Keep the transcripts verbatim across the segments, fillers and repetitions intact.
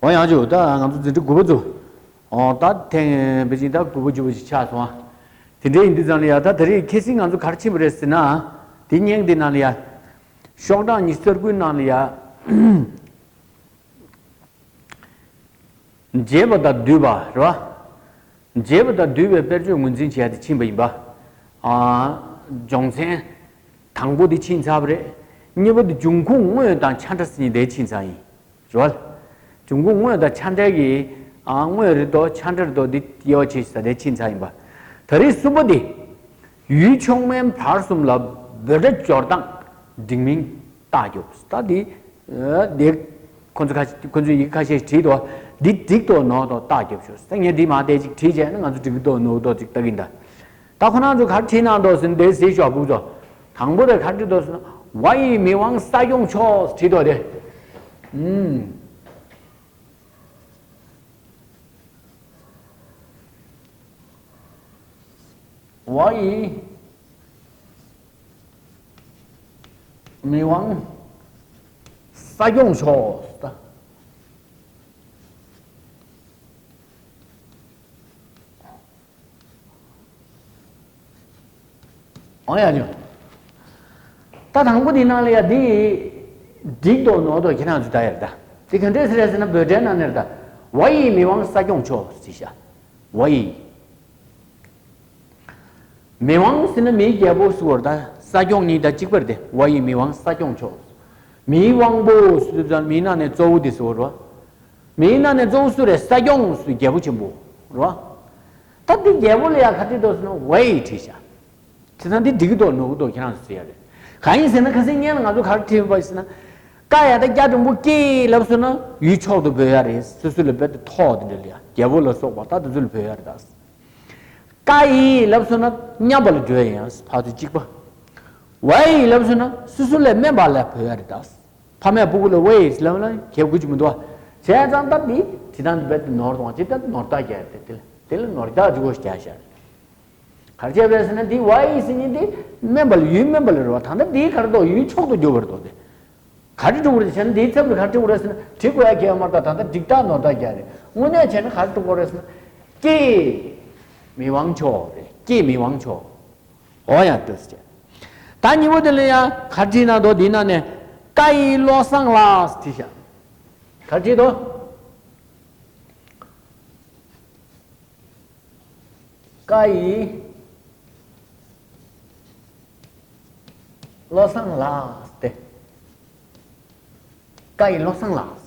འོ་ཡང་ཅོ། ད་ང་ཚོ་འཛིན་གྲྭ་དགུ་པ་ཚོ། འོ་ད་ཐེངས་པེ་ཅིན་ད་དགུ་པ་བཅུ་པ་ཞིག་ཆགས་སོང་ཨ། དེ་འདྲ་ཡིན་དུས་ཙང་ལ་ཡ། ད་ད་རེས་ཁ་སང་ང་ཚོ་ག་རེ་ཕྱིན་པ་རེད་ཟེར་ན། དེ་བརྙན་དེ་ནང་ལ་ཡ། ཤོག་གྲངས་ཉི་ཤུ་རྩ་དགུའི་ནང་ལ་ཡ། རྒྱས་པ་དང་བསྡུས་པ་རེད་བ། རྒྱས་པ་དང་བསྡུས་པའི་དཔེར་བརྗོད་ངོས་འཛིན་བྱས་ཏེ་ཕྱིན་པ་ཡིན་པ། ཨ། སྦྱོང་ཚན་དང་པོ་དེ་ཕྱིན་ཚར་བ་རེད། གཉིས་པ་དེ་འབྱུང་ཁུངས་དངོས་དང་ཆ་འདྲ་ཟེར་མཁན་དེ་ཕྱིན་ཚར་ཡིན། རེད་བ། འབྱུང་ཁུངས་དངོས་དང་ཆ་འདྲ་གི། ཨ། དངོས་རེད་དོ་ཆ་འདྲ་རེད་དོ་འདི་དབྱེ་བ་ཕྱེ་ས་དེ་ཕྱིན་ཚར་ཡིན་པ། ད་རེས་གསུམ་པ་དེ། ཡུལ་མཆོག་དམན་བར་གསུམ་ལ་འབོད་སྒྲ་སྦྱོར་སྟངས་འགྲིག་མིན་རྟགས་རྒྱོབ། ད་འདི། ཨ། འདི། ཁོ་ཚོ་ཁ་ཁོ་ཚོས་ཡི་གེ་ཁ་ཤས་ཤིག་བྲིས་འདུག་འདི་འགྲིག་འདུག་ནོར་འདུག་རྟགས་རྒྱོབ་ཤོག་ད་ངས་འདི་མར་བལྟས་ཅིག་བྲིས་བྱས་ན་ང་ཚོ་འགྲིག་གི་འདུག་ནོར་འདུག་ཅིག་ལྟ་གིན་ད། ད་ཁོ་རང་ཚོ་ག་རེ་བྲིས་གནང་འདུག་ཟེར་ན་དེ་གཟིགས་ཤོག་ཕྲུ་གུ་ཚོ། དང་པོ་དེ་ག་རེ་བྲིས་འདུག་ཟེར་ན། 我与冥王撒用球 བྲིས་འདུག་དེ། ཨུམ། 我与冥王撒用球。 འོ་ཡ་ཉོ། ད་དང་པོ་འདི་ནང་ལ་ཡ་འདི། འགྲིག་འདུག་ནོར་འདུག་ཁྱེད་རང་ཚོས་ལྟ་ཡ་རེད་ད། འདི་ག་འདྲས་ཟེར་ཟེར་ན་འབོད་སྒྲའི་ནང་ནས་རེད་ད། 我与冥王撒用球 ཟེར་ཤག 我与། 冥王 ཟེར་ན་མིའི་རྒྱལ་པོ་ཟེར་བ་རེད་ད། 撒用 གཉིས་ད་གཅིག་པ་རེད་དེ། 我与冥王撒用球。 མིའི་དབང་པོ་ཟེར་དུས་ཙམ་མིའི་ནང་ནས་གཙོ་བོ་དེ་ཟེར་བ་རེད་བ། མིའི་ནང་ནས་གཙོ་བོ་སུ་རེད། 撒用 ཟེར་རྒྱལ་པོ་ཆེན་པོ་རེད་བ། ད་འདི་རྒྱལ་པོ་ལ་ཡ་ག་རེ་བྲིས་འདུག་ཟེར་ན། 我与 བྲིས་ཤག་བྱས་ཙང་འདི་འགྲིག་གི་འདུག་ནོར་གི་འདུག་ཁྱེད་རང་ཚོས་ཟེར་ཡ་རེད། གང་ཡིན་ཟེར་ན་ཁ་སང་སྔོན་ལ་ང་ཚོ་ག་རེ་བྲིས་པ་ཟེར་ན། 我 ཡ་ད་རྒྱ་འགྲེང་བུ་ཀྱི་ལབ་སོང་ན་ཡུལ་མཆོག་ཏུ་འབོད་ཡ་རེད། སོ་སོ་ལ་རྦད་དེ་ཐོག་དེ་འདྲ་ལ་ཡ། རྒྱལ་པོ་ལ་སོགས་པ་ད་དེ་ཚོ་ལ་འབོད་ཡ་རེད་ད། 我与 ལབ་སོང་ན་མཉམ་པ་ལ་འགྲོ་ཡ་ཡིན། ཕར་ཚུར་གཅིག་པ། 我与 ལབ་སོང་ན་སོ་སོ་ལས་དམན་པ་ལ་འབོད་ཡ་རེད་ད། ཕ་མས་སྤུ་གུ་ལ་我与 ལབ་ན་ཁྱད་དགོས་ཀྱི་མི་འདུག་བྱས་ཙང་ད་འདི་བྲིས་སྟངས་འདི་རྦད་དེ་ནོར་སོང་བ། ཅི་ལྟར་ནོར་རྟགས་རྒྱག་ཡ་རེད། དེ་ལ་དེ་ལ་ནོར་རྟགས་ཅིག་གོ་ཞིག་རྒྱག་ཤག་ག་རེ་བྱས་པ་རེད་ཟེར་ན་འདི་我与 ཟེར་མཁན་འདི་དམན་པ་ལ་ཡུལ་དམན་པ་ལ་རེད་བ། ད་ལྟ་འདི་ག་རེ་འདུག་ཡུལ་མཆོག་ཏུ་གྱུར་པ་རེད་འདུག་དེ། ག་རེ་འགྲོ་གི་རེད་ཟེར་ན་འདིའི་ཚབ་ལ་ག་རེ་འགྲོ་གི་རེད་ཟེར་ན་བྲིས་དགོས་ཡ་གལ་ཡོད་མ་རེད་ད། ད་ལྟ་འགྲིག་རྟགས་ནོར་རྟགས་རྒྱག་རེད། དངོས་གནས་བྱས་ན་ག་རེ་འགྲོ་གི་རེད་ཟེར་ན། 给冥王球 རེད། 给冥王球། འོ་ཡ་ལྟོས་ཟེར། ད་གཉིས་པ་དེ་ལ་ཡ་ག་རེ་བྲིས་གནང་འདུག་འདི་ནང་ནས། 我与 བློ་བཟང་ལགས་བྲིས་ཤག་ག་རེ་བྲིས་འདུག 我与 བློ་བཟང་ལགས་ཏེ། 我与 བློ་བཟང་ལགས།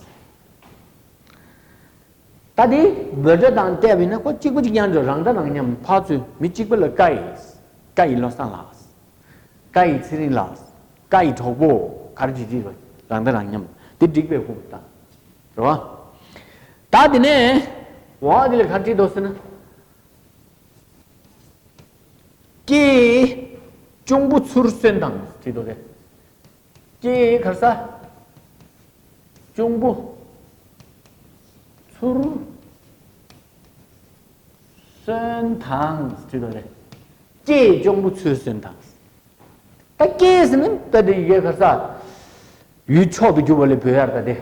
ད་དེ་འབོད་སྒྲ་དང་བལྟས་པ་ཡིན་ན་ཁོ་གཅིག་པ་གཅིག་རྐྱང་འགྲོ། རང་སྒྲ་རང་མཉམ། ཕར་ཚུར་མི་གཅིག་པ་ལ་བཀའ་ཡིས། བཀའ་ཡི་བློ་བཟང་ལགས། བཀའ་ཡི་ཚེ་རིང་ལགས། བཀའ་ཡི་གྲོགས་པོ། ག་རེ་བྲིས་བྲིས་རོ། རང་སྒྲ་རང་མཉམ། དེ་འགྲིག་པའི་ཁུངས་དང་། རེད་བ། ད་དེ་ནས་འོ་དེ་ལ་ག་རེ་བྲིས་འདུག་ཟེར་ན། ཀྱེ། གཅུང་པོ་ཚུར་གསོན་དང་བྲིས་འདུག་སྟེ། ཀྱེ་ག་རེ་ཟ། གཅུང་པོ་ཚུར་གསོན་དང་བྲིས་འདུག་སྟེ། ཀྱེ་གཅུང་པོ་ཚུར་གསོན་དང་། ད་ཀྱེ་ཟེར་ན་ད་དེ་ཡི་གེ་ག་རེ་ཟ། ཡུལ་མཆོག་ཏུ་གྱུར་པ་ལ་འབོད་ཡ་རེད་ད་དེ།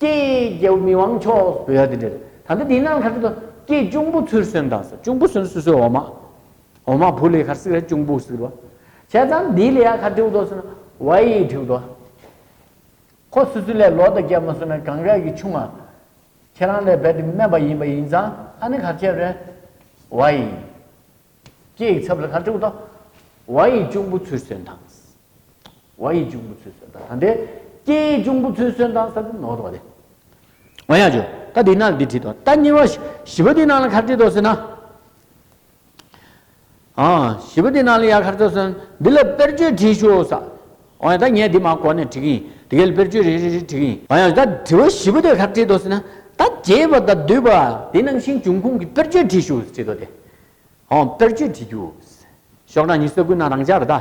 ཀྱེ་རྒྱལ་པོ་མི་དབང་མཆོག་འབོད་ཡ་དེ་འདྲ་རེད། ད་ལྟ་འདི་ནང་ག་རེ་འདུག་ཀྱེ་གཅུང་པོ་ཚུར་གསོན་དང་ཟེར། གཅུང་པོ་ཟེར་ན་སོ་སོའི་འོག་མ། འོག་མ་བུ་ལ་ག་རེ་ཟེར་རེད། གཅུང་པོ་ཟེར་བ། བྱས་ཙང་འདི་ལ་ཡ་ག་རེ་འདུག་ཟེར་ན། 我与 འདུག་ཁོ་སོ་སོ་ལས་ལོ་དང་རྒྱབ་མ་སོང་ན་གངས་རི་གི་ཆུང་ང་། ཁྱེད་རང་ལས་རྦད་དེ་དམན་པ་ཡིན་པ་ཡིན་ཙང་ཨ་ནི་ག་རེ་བྱས་རེད། 我与 ཀྱེ་ཡི་ཚབ་ལ་ག་རེ་འདུག 我与 གཅུང་པོ་ཚུར་གསོན་དང་། 我与 གཅུང་པོ་ཚུར་གསོན་དང་། ད་འདི་ཀྱེ་ཡི་གཅུང་པོ་ཚུར་གསོན་དང་ཟེར་དུས་ནོར་འདུག་བ་དེ། འོ་ཡ་ཇོ། ད་འདི་ནང་ལ་འདི་བྲིས་འདུག་ད་གཉིས་པ་བཞི་པ་འདི་ནང་ལ་ག་རེ་བྲིས་འདུག་ཟེར་ན། ཨ། བཞི་པ་འདི་ནང་ལ་ཡ་ག་རེ་བྲིས་འདུག་ཟེར་ན། འདི་ལ་དཔེར་བརྗོད་བྲིས་ཤོག་ཟེར། འོ་ཡ། ད་ངས་འདི་མར་འགོ་ནས་བྲིས་ཀྱི་ཡིན། དེ་གའི་ལ་དཔེར་བརྗོད་རེ་རེ་རེ་བྲིས་ཀྱི་ཡིན། འོ་ཡ། ད་དྲི་བ་བཞི་པ་དེ་ག་རེ་བྲིས་འདུག་ཟེར་ན། ད་རྒྱས་པ་དང་བསྡུས་པ་དེ་ནང་བཞིན་འབྱུང་ཁུངས་ཀྱི་དཔེར་བརྗོད་བྲིས་ཤོག་ཟེར་བྲིས་འདུག་སྟེ། འོ། དཔེར་བརྗོད་བྲིས་རྒྱུ། ཤོག་གྲངས་ཉི་ཤུ་རྩ་དགུ་ནང་རང་འཇགས་རེད་ད།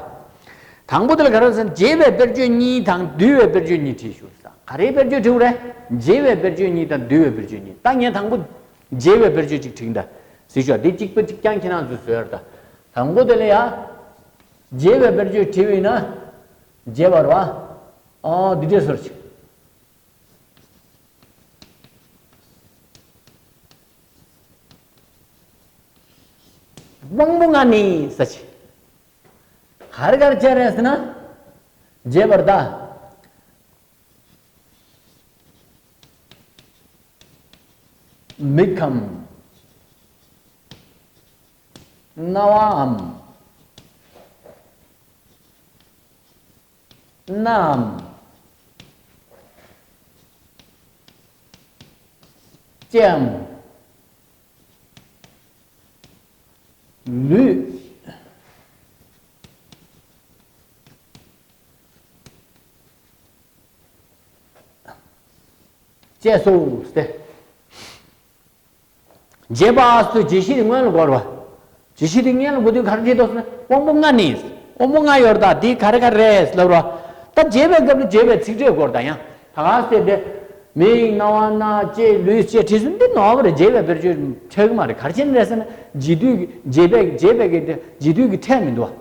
དང་པོ་དེ་ལ་ག་རེ་ཟེར་ན། རྒྱས་པའི་དཔེར་བརྗོད་གཉིས་དང་བསྡུས་པའི་དཔེར་བརྗོད་གཉིས་བྲིས་ཤོག་ཟེར། ག་རེའི་དཔེར་བརྗོད་བྲིས་པ་རེད། རྒྱས་པའི་དཔེར་བརྗོད་གཉིས་དང་བསྡུས་པའི་དཔེར་བརྗོད་གཉིས། ད་ངས་དང་པོ་རྒྱས་པའི་དཔེར་བརྗོད་ཅིག་བྲིས་ད། གཟིགས་ཤོག་འདི་གཅིག་པ་གཅིག་རྐྱང་ཁྱེད་རང་ཚོས་བཟོས་རེད་ད། དང་པོ་དེ་ལ་ཡ། རྒྱས་པའི་དཔེར་བརྗོད་བྲིས་པ་ཡིན་ན། རྒྱས་པ་རེད་བ། ཨོ། འདི་འདྲས་བཟོ་ར་ཅིག་དབང་པོ་ལྔ་ནི་ཟེར་ཅིག་ག་རེ་ག་རེ་བྱས་རེད་ཟེར་ན། རྒྱས་པར་གདའ། མིག་གམ། རྣ་བའམ། སྣའམ། ལྕེའམ། ལུས། ཅེས་སོ་སྟེ། རྒྱས་པ་སུ་རྒྱས་གཞི་དེ་སྔོན་ལ་གོ་ར། རྒྱས་གཞི་དེ་སྔོན་ལ་གོ་དུས་ག་རེ་བྱེད་དོ་ཟེར་ན། དབང་པོ་ལྔ་ནི། དབང་པོ་ལྔ་ཡོད་རེད་ད། དེ་ག་རེ་ག་རེ་རེད་ལབ་ར། ད་རྒྱས་པའི་སྐབས་ལ་རྒྱས་པའི་ཚིག་ཕྲད་གོ་ར་ད་ཡང་། ད་ག་ཟེར་ཏེ། མིག་རྣ་བ་སྣ་ལྕེ་ལུས་ཅེས་བྲིས་སོང་། འདི་ནོར་བ་རེད། རྒྱས་པའི་དཔེར་བརྗོད་འཁྲབ་གི་མ་རེད། ག་རེ་བྱས་ནས་རེད་ཟེར་ན། རྒྱས་བསྡུས་ཀྱི་རྒྱས་པའི་རྒྱས་པའི་གི་དེ་རྒྱས་བསྡུས་ཀྱི་ཕྲད་མི་འདུག་བ།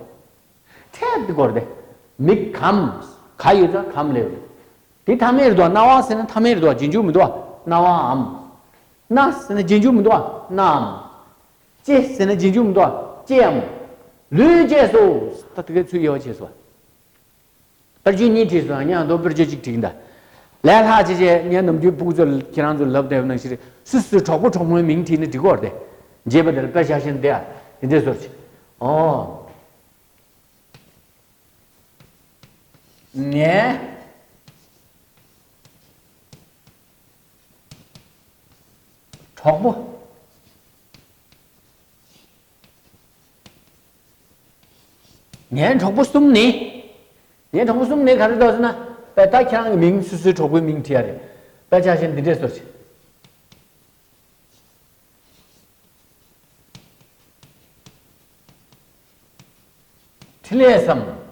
ཕྲད་དེ་གོ་ར་དེ། མིག་གམ། ག་ཡོད་ཙང་གམ་ལས་རེད། དེ་མཐའ་མེད་རེད་དོ། རྣ་བ་ཟེར་ན་མཐའ་མེད་རེད་དོ། རྗེས་འཇུག་མི་འདུག་བ། རྣ་བའམ། སྣ་ཟེར་ན་རྗེས་འཇུག་མི་འདུག་བ། སྣའམ། ལྕེ་ཟེར་ན་རྗེས་འཇུག་མི་འདུག་བ། ལྕེའམ། ལུས་ཅེས་སོ། ད་དེ་གའི་ཚུལ་དབྱེ་བ་ཕྱེ་སོ། དཔེར་བརྗོད་གཉིས་བྲིས་སོང་། ངས་ད་དཔེར་བརྗོད་གཅིག་བྲིས་ཀྱིན་གདའ། ལས་སླ་ཅེས་བྱས། ངས་ནམ་རྒྱུན་ཕྲུ་གུ་ཚོ་ལ་ཁྱེད་རང་ཚོ་ལབ་བསྡད་པ་ནང་བཞིན་རེད། སོ་སོའི་གྲོགས་པོ་གྲོགས་མོའི་མིང་བྲིས་ན་འགྲིག་གི་རེད་དེ། རྒྱས་པ་དེ་ལ་དཔེ་ཆ་བཞག་ན་དེ་ཨ་དེ་འདྲས་བཟོ་ཅིག་ཨོ། ངའི་གྲོགས་པོ། ངའི་གྲོགས་པོ་གསུམ་ནི། ངའི་གྲོགས་པོ་གསུམ་ནི་ག་རེ་འདུག་ཟེར་ན། དཔེ་ད་ཁྱེད་རང་གི་མིང་སོ་སོའི་གྲོགས་པོའི་མིང་བྲིས་ཡ་རེད། དཔེ་ཆ་བཞག་ན་འདི་འདྲས་བཟོ་ཅིག་འཕྲིན་ལས་སམ།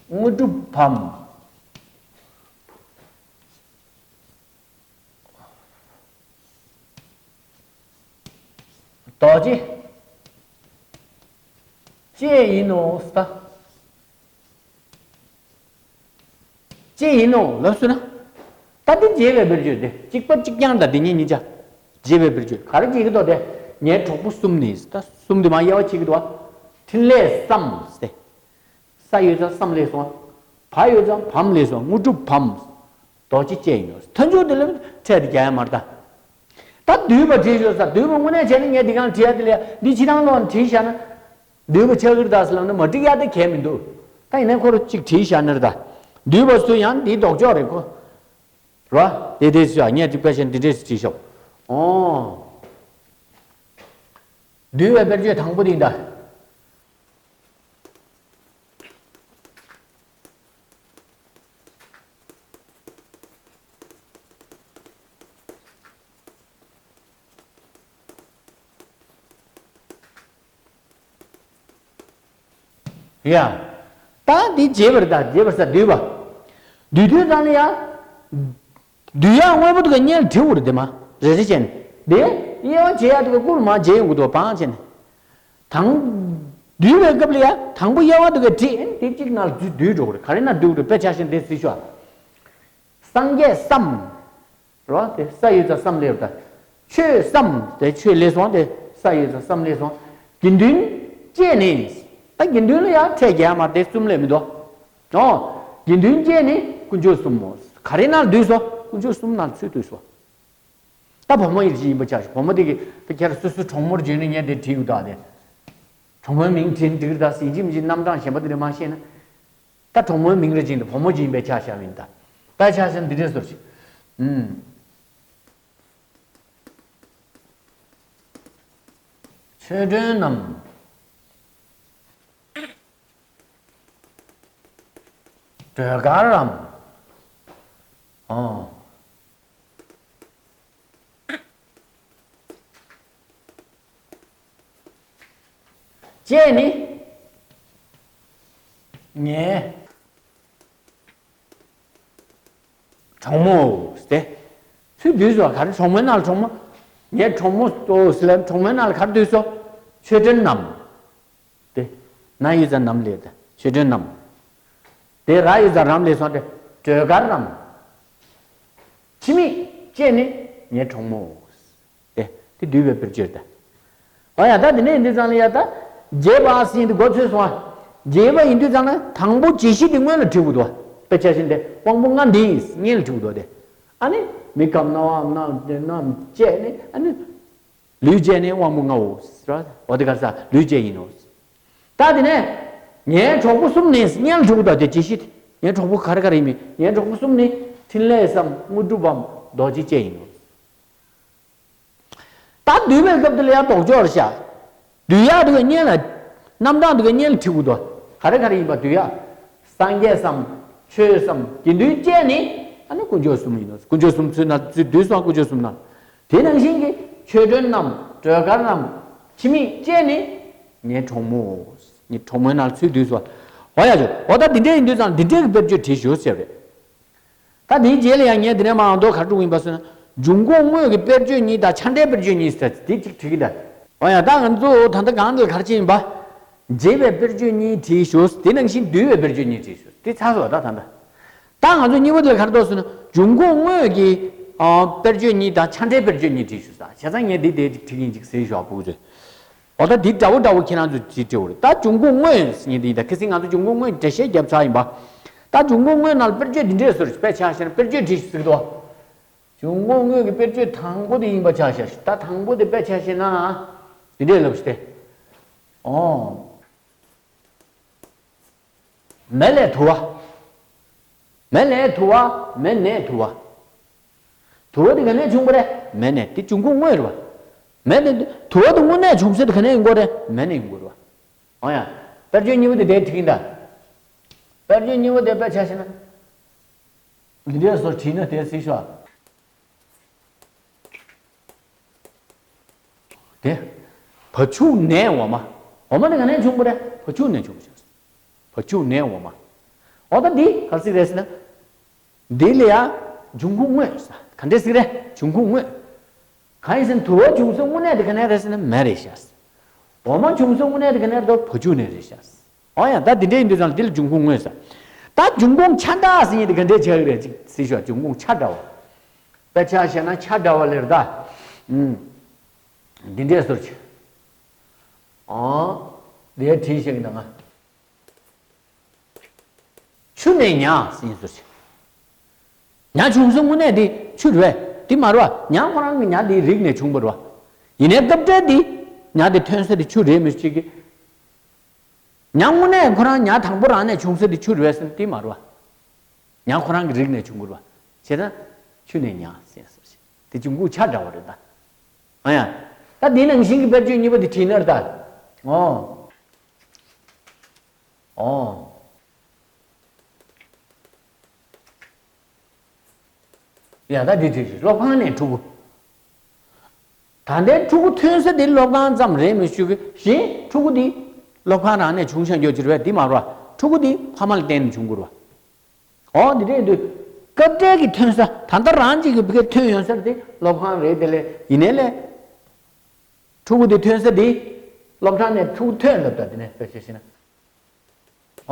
དངོས་གྲུབ་བམ། རྡོ་རྗེ་ཅན་ཡིན་ནོ་ཟེར། ཅན་ཡིན་ནོ་ལབ་སོང་ན། ད་འདི་རྒྱས་པའི་དཔེར་བརྗོད་དེ། གཅིག་པ་གཅིག་རྐྱང་དང་འདི་གཉིས་གཉིས་ཆ། རྒྱས་པའི་དཔེར་བརྗོད་ག་རེ་བྱེད་ཀྱི་འདུག་དེ། ངའི་གྲོགས་པོ་གསུམ་ནི་ད་གསུམ་དེ་མར་དབྱེ་བ་ཕྱེ་གི་འདུག་བ། འཕྲིན་ལས་སམ་ཟེར། ས་ཡོད་ཙང་སམ་ལས་སོང་། བ་ཡོད་ཙང་བམ་ལས་སོང་། དངོས་གྲུབ་བམ། རྡོ་རྗེ་ཅན་ཡིན་ནོ། མཐའ་མཇུག་དེ་ལ་ཕྲད་དེ་རྒྱག་ཡ་མ་རེད་ད། ད་བསྡུས་པ་བྲིས་ཤོག་ཟེར། བསྡུས་པ་དངོས་གནས་བྱས་ན་ངས་འདི་གང་བྲིས་ཡ་དེ་ལས་འདི་ཕྱི་ནང་ལོགས་ནས་བྲིས་བཞག་ན། བསྡུས་པ་ཆགས་ཀྱི་རེད་ད་ཟེར་ལབ་ན་མ་འགྲིག་ཡ་དེ་གལ་མི་འདུག་ད་ཡིན་ནའི་ཁོ་རང་གཅིག་བྲིས་བཞག་ན་རེད་ད། བསྡུས་པ་སུ་ཡང་འདིའི་ལྡོག་ཕྱོགས་རེད་ཁོ། རོ། དེ་དེ་ཚོ་ངས་འདི་དཔེ་ཆ་འདི་འདྲས་བྲིས་ཤོག་ཨོ། བསྡུས་པའི་དཔེར་བརྗོད་དང་པོ་འདི་ཡིན་ད། ཡ། ད་འདི་རྒྱས་པར་ད་རྒྱས་པར་ས་བསྡུས་པ། བསྡུས་དུས་ཙམ་ལ་ཡ། བསྡུས་ཡ་དངོས་པོ་དུ་ག་སྔོན་ལ་བྲིས་འུར་དེ་མ་རེ་རེ་བྱས་ནས། དེ་དབྱེ་བ་བྱེད་ཡ་དུ་ག་ཀུར་མ་བྱེད་ཡོང་གི་འདུག་བང་བྱས་ནས། དང་། བསྡུས་པའི་སྐབས་ལ་ཡ་དང་པོ་དབྱེ་བ་དུ་ག་བྲིས། ཨེ་དེ་གཅིག་ནང་བསྡུས་འགྲོ་གི་རེད། ག་རེ་ན་བསྡུས་འགྲོ་དཔེ་ཆ་བཞིན་དེ་སྲིད་ཤོག་སངས་རྒྱས་སམ། རོ། དེ་ས་ཡོད་ཙང་སམ་ལས་རོ་ད། ཆོས་སམ། དེ་ཆོས་ལས་སོང་དེ་ས་ཡོད་ཙང་སམ་ལས་སོང་། དགེ་འདུན་བཅས་ནི། ད་དགེ་འདུན་ལ་ཡང་ཕྲད་རྒྱག་མ་དེ་གསུམ་ལས་མི་འདུག་ཨོ། དགེ་འདུན་བཅས་ནི་དཀོན་མཆོག་གསུམ་མོ། ག་རེ་ནང་བསྡུས་སོ། དཀོན་མཆོག་གསུམ་ནང་ཚུད་བསྡུས་སོ། ད་བུ་མོ་ཡིན་གཅིག་ཡིན་པ་ཆགས་ཤིག་བུ་མོ་དེ་གི་ད་ཁྱེད་རང་སོ་སོའི་གྲོགས་མོར་བརྗོད་ནས་ངས་དེ་བྲིས་ཡོད་ད་དེ། གྲོགས་མོའི་མིང་བྲིས་ན་འགྲིག་རེད་ད་ཟེར་ཡིན་གཅིག་མིན་གཅིག་རྣམ་གྲངས་གཞན་པ་དེ་འདྲ་མ་ཤེས་ན། ད་གྲོགས་མོའི་མིང་རེ་བྱིན་དུ་བུ་མོ་བྱིན་པའི་ཆ་བཞག་ཡིན་ད། ད་ཆ་བཞག་འདི་འདྲས་ཟེར་ཞིག་ཨུམ། ཆོས་སྒྲོན་ནམ། སྒྲོལ་དཀར་རམ། ཨོ། བཅས་ནི། ངའི། གྲོགས་མོ་སྟེ། ཚུལ་བསྡུས་སོ་ག་རེ་གྲོགས་མོའི་ནང་ལ་གྲོགས་མོ། ངའི་གྲོགས་མོ་ཏོ་ཟེར་ལ་གྲོགས་མོའི་ནང་ལ་ག་རེ་བསྡུས་སོ། ཆོས་སྒྲོན་ནམ། དེ། ན་ཡོད་ཙང་ནམ་ལས་ད་ཆོས་སྒྲོན་ནམ། དེ་ར་ཡོད་ཙང་རམ་ལས་སོང་སྟེ་སྒྲོལ་དཀར་རམ། ཕྱི་མིག་བཅད་ནས་ངའི་གྲོགས་མོ། དེ་དེ་བསྡུས་པའི་དཔེར་བརྗོད་ད། ཨ་ཡ་ད་དེ་ནས་ཡིན་དུས་ཙང་ལ་ཡ་ད། རྒྱས་པ་ཟེར་དུས་མགོ་ཚོས་སོང་ཨ། རྒྱས་པ་ཡིན་དུས་ཙང་ལ་དང་པོ་བརྗོད་གཞི་དེ་སྔོན་ལ་བྲིས་དགོས་འདུག་དཔེ་ཆ་བཞིན་དེ་དབང་པོ་ལྔ་འདི་སྔོན་ལ་བྲིས་དགོས་འདུག་དེ། ཨ་ནི། མིག་གམ་རྣ་བའམ་རྣ་རྣམས་བཅད་ནས་ཨ་ནི། ལུས་བཅད་ནས་དབང་པོ་ལྔའོ། ར། འོ་དེ་ག་ས་ལུས་བཅད་ཡིན་ནོ། ད་དེ་ནས། ངའི་གྲོགས་པོ་གསུམ་ནི་སྔོན་ལ་བྲིས་དགོས་འདུག་དེ་བརྗོད་གཞི་དེ། ངའི་གྲོགས་པོ་ག་རེ་ག་རེ་ཡིན་མིན། ངའི་གྲོགས་པོ་གསུམ་ནི་འཕྲིན་ལས་སམ་དངོས་གྲུབ་བམ་རྡོ་རྗེ་བཅས་ཡིན་ནོ། ད་བསྡུས་པའི་སྐབས་དེ་ལ་ཡང་ལྡོག་ཕྱོགས་རེད་ཤག་བསྡུ་ཡག་དེ་ག་སྔོན་ལ། རྣམ་གྲངས་དེ་ག་སྔོན་ལ་བྲིས་དགོས་འདུག་ག་རེ་ག་རེ་ཡིན་པ་བསྡུ་ཡག་སངས་རྒྱས་སམ། ཆོས་སམ། དགེ་འདུན་བཅས་ནི། ཨ་ནི་དཀོན་མཆོག་གསུམ་ཡིན་ནོ། དཀོན་མཆོག་གསུམ་ཚུལ་ན་ཚུལ་བསྡུས་སོང་དཀོན་མཆོག་གསུམ་ན། དེ་ནང་བཞིན་གྱི་ཆོས་སྒྲོན་ནམ་སྒྲོལ་དཀར་ནམ་འཆི་མེད་བཅས་ནི་ངའི་གྲོགས་མོ། ངའི་གྲོགས་མོའི་ནང་ཚུལ་བསྡུས་སོང་། འོ་ཡ་ཇོ། འོ་ད་འདི་འདྲ་ཡིན་དུས་ཙང་འདི་འདྲའི་གི་དཔེར་བརྗོད་བྲིས་ཞུ་ཟེར་རེད། ད་དེའི་རྗེས་ལ་ཡང་ངས་འདི་ནས་མར་ཨང་མདོ་ག་རེ་དྲུག་ཡིན་པ་ཟེར་ན། འབྱུང་ཁུངས་དངོས་ཀྱི་དཔེར་བརྗོད་གཉིས་དང་ཆ་འདྲའི་དཔེར་བརྗོད་གཉིས་ཟེར་དེ་གཅིག་བྲིས་ཀྱི་འདུག་འོ་ཡ་ད་ང་ཚོ་ད་ལྟ་གང་འདི་ལ་ག་རེ་བྱས་ཡིན་པ། རྗེས་པའི་དཔེར་བརྗོད་གཉིས་བྲིས་ཞུ། དེ་ནང་བཞིན་བསྡུས་པའི་དཔེར་བརྗོད་གཉིས་བྲིས་ཞུ། དེ་ཚར་སོང་ད་ད་ད། ད་ང་ཚོ་གཉིས་པ་དེ་ལ་ག་རེ་འདུག་ཟེར་ན། འབྱུང་ཁུངས་དངོས་ཀྱི་ཨ་དཔེར་བརྗོད་གཉིས་དང་ཆ་འདྲའི་དཔེར་བརྗོད་གཉིས་བྲིས་ཞུ་ས། བྱས་ཙང་ངས་འདི་དེ་གཅིག་བྲིས་ཡིན་གཅིག་ཟེར་ཞོག་ཕྲུ་གུ་ཚོས། འོ་ད་འདི་འདྲ་བོ་འདྲ་བོ་ཁྱེད་རང་ཚོས་བྲིས་བྲིས་འོ་རེད། ད་འབྱུང་ཁུངས་དངོས་ཟེར་མཁན་འདི་ཡིན་ད། ཁ་སང་ང་ཚོ་འབྱུང་ཁུངས་དངོས་འགྲེལ་བཤད་བརྒྱབ་ཚར་ཡིན་པ། ད་འབྱུང་ཁུངས་དངོས་ནང་ལ་དཔེར་བརྗོད་འདི་འདྲས་བཟོ་རེད། དཔེ་ཆ་བཞག་ན་དཔེར་བརྗོད་བྲིས་ཟེར་གི་འདུག་འབྱུང་ཁུངས་དངོས་ཀྱི་དཔེར་བརྗོད་དང་པོ་དེ་ཡིན་པ་ཆ་བཞག་ད་དང་པོ་དེ་དཔེ་ཆ་བཞག་ན། འདི་འདྲས་ལབ་ཤི་སྟེ། ཨོ། མེ་ལས་དུ་བ། མེ་ལས་དུ་བ། མེ་ནས་དུ་བ། དུ་བ་དེ་ག་ནས་བྱུང་བ་རེད། མེ་ནས། དེ་འབྱུང་ཁུངས་དངོས་རེད་བ། མེ་ནས་དུ་བ་དེ་དངོས་གནས་བྱུང་ས་དེ་ག་ནས་ཡོང་གི་རེད། མེ་ནས་ཡོང་གི་རེད་བ། ཨང་ཡ། དཔེར་བརྗོད་གཉིས་པོ་དེ་དེ་བྲིས་ཡིན་ད། དཔེར་བརྗོད་གཉིས་པོ་དེ་དཔེ་ཆ་བཞག་ན། འདི་འདྲས་བཟོ་བྲིས་ན་དེ་སྲིད་ཤོག་དེ། བ་ཕྱུགས་ནས་འོ་མ། འོ་མ་དེ་ག་ནས་བྱུང་བ་རེད། བ་ཕྱུགས་ནས་བྱུང་བ་ཞིག་བ་ཕྱུགས་ནས་འོ་མ། འོ་ད་འདི་ག་རེ་ཟེར་རེད་ཟེར་ན། འདི་ལ་ཡ་འབྱུང་ཁུངས་དངོས་ཟེར། ག་འདྲས་ཟེར་རེད། འབྱུང་ཁུངས་དངོས། གང་ཡིན་ཟེར་ན་དུ་བ་བྱུང་ས་དངོས་གནས་དེ་ག་ནས་རེད་ཟེར་ན་མེ་རེད་ཤག་འོ་མ་བྱུང་ས་དངོས་གནས་དེ་ག་ནས་རེད། བ་ཕྱུགས་ནས་རེད་ཤག་འོ་ཡ་ད་འདི་འདྲས་ཡིན་དུས་ཙང་འདི་ལ་འབྱུང་ཁུངས་དངོས་ཟེར། ད་འབྱུང་ཁུངས་ཆ་འདྲ་ཟེར་མཁན་དེ་ག་འདྲས་ཆགས་ཀྱི་རེད་ཅིག་ཟེར་ཤོག་འབྱུང་ཁུངས་ཆ་འདྲ་བ། དཔེ་ཆ་བཞག་ན་ཆ་འདྲ་བ་ལེར་ད། ཨུམ། འདི་འདྲས་ཟེར་ཆེ། ཨང་། འདིའི་བྲིས་ཤིག་ན་ང་། ཆུ་ནས་ཉ་ཟེར་ཟེར་ཆེ། ཉ་བྱུང་ས་དངོས་གནས་དེ་ཆུ་རེད་པས། དེ་མ་རེད་པ། ཉ་ཁོ་རང་གི་ཉ་དེའི་རིགས་ནས་བྱུང་བ་རེད་པ། ཡིན་ནའི་སྐབས་འཕྲལ་དེ་ཉ་དེ་ཐོན་ས་དེ་ཆུ་རེད་མི་ཤེས་གི། ཉ་དངོས་གནས་ཁོ་རང་ཉ་དང་པོ་རང་ནས་བྱུང་ས་དེ་ཆུ་རེད་པས་ཟེར་ན་དེ་མ་རེད་པ། ཉ་ཁོ་རང་གི་རིགས་ནས་བྱུང་དགོས་རེད་པ། བྱས་ན། ཆུ་ནས་ཉ་ཟེར་ཟེར་ཞིག་དེ་འབྱུང་ཁུངས་ཆ་འདྲ་བ་རེད་ད། ཨ་ཡ། ད་དེ་ནང་བཞིན་གྱི་དཔེར་བརྗོད་གཉིས་པ་དེ་བྲིས་ན་རེད་ད། ཨོ། ཨོ། ཡ་ད་འདི་བྲིས་ཤིག་སློབ་ཁང་ནས་ཕྲུ་གུ། ད་ལྟའི་ཕྲུ་གུ་ཐོན་ས་དེ་སློབ་ཁང་ཙམ་རེད་མི་ཤེས་གི། གཞན་ཕྲུ་གུ་དེ་སློབ་ཁང་རང་ནས་བྱུང་ཤག་འགྱོ་ཅི་རེད་པས། དེ་མ་རེད་པ། ཕྲུ་གུ་དེ་ཕ་མ་ལ་བརྟེན་ནས་བྱུང་དགོས་རེད་པ། ཨོ་འདི་འདྲས་འདུག་སྐབས་འཕྲལ་གྱི་ཐོན་ས་ད་ལྟ་རང་གཅིག་གི་ཕ་གིར་ཐོན་ཡོང་ས་དེ་སློབ་ཁང་རེད། དེ་ལས་ཡིན་ནའི་ལས། ཕྲུ་གུ་དེ་ཐོན་ས་དེ་སློབ་གྲྭ་ནས་ཕྲུ་གུ་ཐོན་ལབ་ད་དེ་ནས་དཔེ་ཆ་བཤད་ན།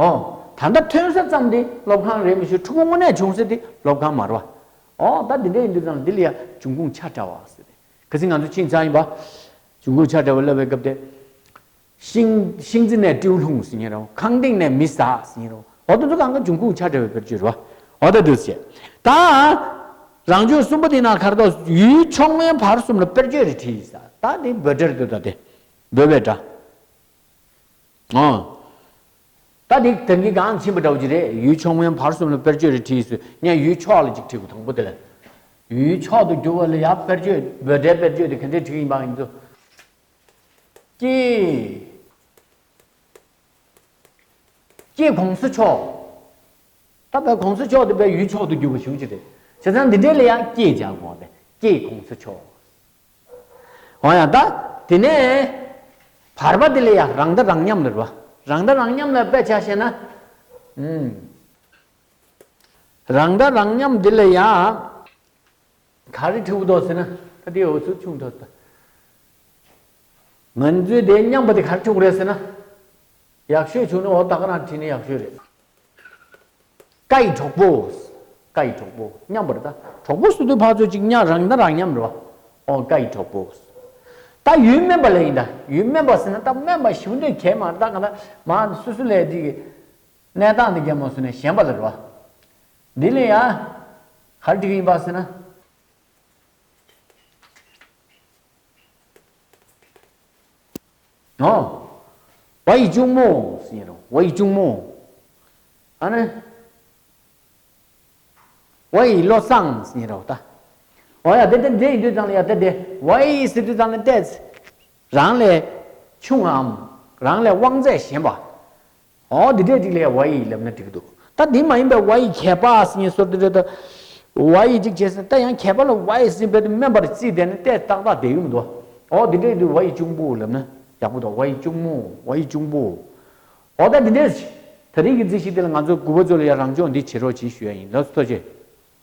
ཨོ། ད་ལྟ་ཐོན་ས་ཙམ་དེ་སློབ་ཁང་རེད་མི་ཤེས། ཕྲུ་གུ་དངོས་གནས་བྱུང་ས་དེ་སློབ་ཁང་མ་རེད་པ། ཨོ་ད་འདི་འདྲས་ཡིན་དུས་ཙང་འདི་ལ་ཡ་འབྱུང་ཁུངས་ཆ་འདྲ་བ་ཟེར་ཏེ། ཁ་སང་ང་ཚོ་ཕྱིན་ཚར་ཡིན་པ། འབྱུང་ཁུངས་ཆ་འདྲ་བ་ལབ་པའི་སྐབས་དེ། ཤིང་ཤིང་རྩེ་ནས་སྤྲེའུ་ལྷུང་ཟེར་མཁན་རེད་པ། ཁང་སྟེང་ནས་མི་ཟ་ཟེར་མཁན་རེད་པ། འོ་དེ་ཚོ་གང་ག་འབྱུང་ཁུངས་ཆ་འདྲ་བའི་དཔེར་བརྗོད་རེད་པ། འོ་ད་འདུག་ཟེར། ད། རང་ཕྱོགས་གསུམ་པོ་དེ་ནང་ག་རེ་འདུག་ཡུལ་ཕྱོགས་སྔོན་བར་གསུམ་ལ་དཔེར་བརྗོད་རེ་བྲིས་ཡིན་ས། ད་དེ་འབོད་སྒྲ་རེད་འདུག་ད་དེ། འབོད་པའི་སྒྲ། ཨོ། ད་དེ་དེང་གི་གང་ཕྱིན་པ་འདྲ་བོ་ཅིག་རེད། ཡུལ་ཕྱོགས་སྔོན་བར་གསུམ་ལ་དཔེར་བརྗོད་རེ་བྲིས་སོང་། ངས་ཡུལ་ཕྱོགས་ལ་ཅིག་བྲིས་དགོས། དང་པོ་དེ་ལ། ཡུལ་ཕྱོགས་སུ་བསྒྱུར་བ་ལ་ཡང་དཔེར་བརྗོད་འབོད་སྒྲའི་དཔེར་བརྗོད་དེ་ག་འདྲས་བྲིས་ཡིན་པ་ཡིན་ཚུལ། སྐྱེས། སྐྱེས་གོང་ས་མཆོག་ད་བས་གོང་ས་མཆོག་དེ་བས་ཡུལ་ཕྱོགས་སུ་བསྒྱུར་བ་ཞུ་གི་རེད། བྱས་ཙང་འདི་འདྲས་ལ་ཡང་སྐྱེས་སྦྱར་དགོས་པས། སྐྱེས་གོང་ས་མཆོག་འོ་ཡ་ད། དེ་ནས། བར་པ་དེ་ལ་ཡང་རང་བརྡ་རང་ཉམས་ལ་རེད་པ། རང་བརྡ་རང་ཉམས་ལ་དཔེ་ཆ་བཤད་ན། ཨུམ། རང་བརྡ་རང་ཉམས་འདི་ལ་ཡང་། ག་རེ་འབྲི་དགོས་འདུག་ཟེར་ན། ད་དེ་འུ་ཚོ་ཆུང་དུས་ད། ང་ཚོས་དེ་སྙམ་པ་དེ་ག་རེ་བྱུང་རེད་ཟེར་ན། ཡག་ཤོས་བྱུང་ན་འོ་ད་ག་རང་བྲིས་ན་ཡག་ཤོས་རེད། ཀ་ཡི་གྲོགས་པོ། ཀ་ཡི་གྲོགས་པོ་མཉམ་པར་ད། གྲོགས་པོ་ཟེར་དུས་ཕར་ཚུར་ཅིག་མཉམ་རང་ད་རང་མཉམ་རེད་བ། ཨོ་ཀ་ཡི་གྲོགས་པོ། ད་ཡུལ་སྨན་པ་ལ་ཡིན་ད། ཡུལ་སྨན་པ་ཟེར་ན་ད་སྨན་པ་ཞིག་འདོད་གལ་མ་ད་ག་ད་མ་སུ་སུ་ལས་དེ་གི་གནས་སྟངས་དེ་རྒྱལ་མོ་ཟེར་ནས་གཞན་པ་ལ་རེད་བ། འདི་ལས་ཡ། ག་རེ་འགྲིག་གི་ཡིན་པ་ཟེར་ན། ཨོ། ཝ་ཡི་གཅུང་མོ་ཟེར་རོ། ཝ་ཡི་གཅུང་མོ། ཨ་ནི། ཝ་ཡི་བློ་བཟང་ཟེར་རོ་ད། ཨོ་ཡ་དེ་དེ་འདྲ་ཡིན་དུས་ཙང་ལ་ཡ་དེ་དེ་ཝ་ཡི་ཟེར་དུས་ཙང་ལ་ཏེ། རང་ལས་ཆུང་ངམ། རང་ལས་དབང་ཚད་ཞན་པ། ཨོ་འདི་འདྲས་ཅིག་ལ་ཝ་ཡི་ལབ་ན་འགྲིག་གི་འདུག་ད་འདི་མ་ཡིན་པའི་ཝ་ཡི་མཁས་པ་ཟེར་མཁན་བཟོ་འདི་འདྲས་ད། ཝ་ཡི་ཅིག་བྱས་ཟིན་ད་ཡང་མཁས་པ་ལ་ཝ་ཡི་ཟེར་བས་དུ་སྨན་པར་བརྩིས་བསྡད་ན་ཏེ་ཏག་ཏག་བསྡད་ཡོང་གི་འདུག་ཨོ་འདི་འདྲས་དུ་ཝ་ཡི་གཅུང་པོ་ལབ་ན་ཡག་པོ་འདུག་ཝ་ཡི་གཅུང་མོ། ཝ་ཡི་གཅུང་པོ། ཨོ་ད་འདི་འདྲས། ད་རིང་གི་རྩིས་གཞི་དེ་ལ་ང་ཚོ་དགུ་པ་ཚོ་ལ་ཡང་རང་སྦྱོང་འདི་བྱེད་རོགས་གྱིས་ཞུ་ཡ་ཡིན། ལགས་སོ་ཐུགས་རྗེ་ཆེ།